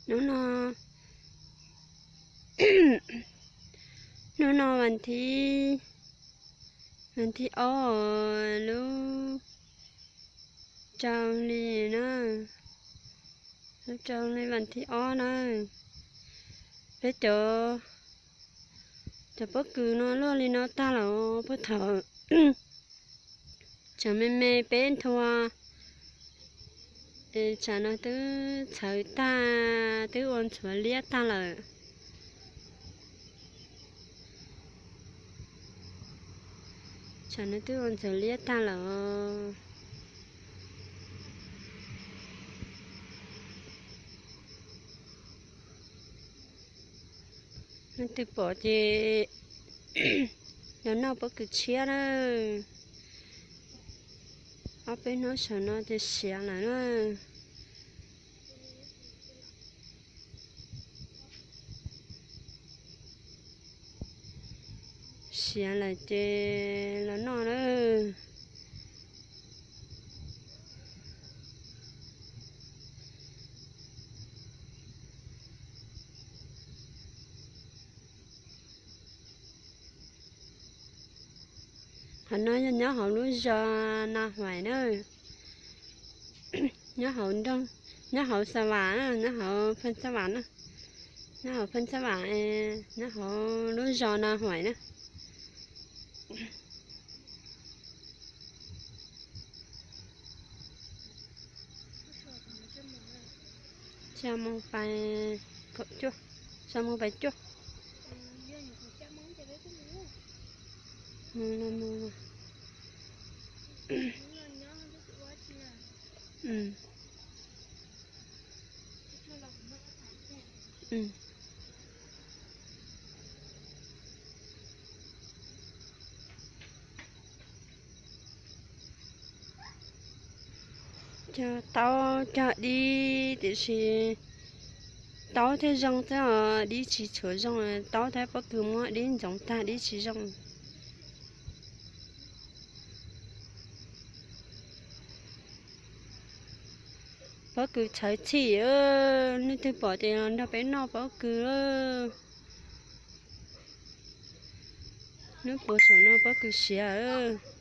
Hnub no, hnub no vas thib, vas thib ob lub rau hli na, lub rau hli vas thib ob na. Peb cov, cov pob kws no luaj li no tag lawm puag thaum tsam me me peb nthua, tsam no twb txhawv tag, twb ua ntxhuav liab tag lawm. Tsam no twb ua ntxhuav liab tag lawm. Leej twg pom ces los noj pob kws tshiab na. Ob peb hnub saum no ces siav lawm na. Siav lawm ces los noj na. Qhov no yog nyob hauv lub zos Na Huaim na, nyob hauv nroog, nyob hauv Xa Vam, nyob hauv Pheej Xa Vam na, nyob hauv Pheej Xa Vam, nyob hauv lub zos Na Huaim na. Xya moo pais kaum cuaj, xya moo pais cuaj. Cog taub cog dib tiam sis taub thiaj zoo xwb os, dib tsis tshua zoo. Taub thiab pob kws muab dib ntxoov tag dib tsis zoo. Pob kws txhawv txhim, leej twg pom ces los nrog peb noj pob kws. Hnub puas saum no pob kws siav.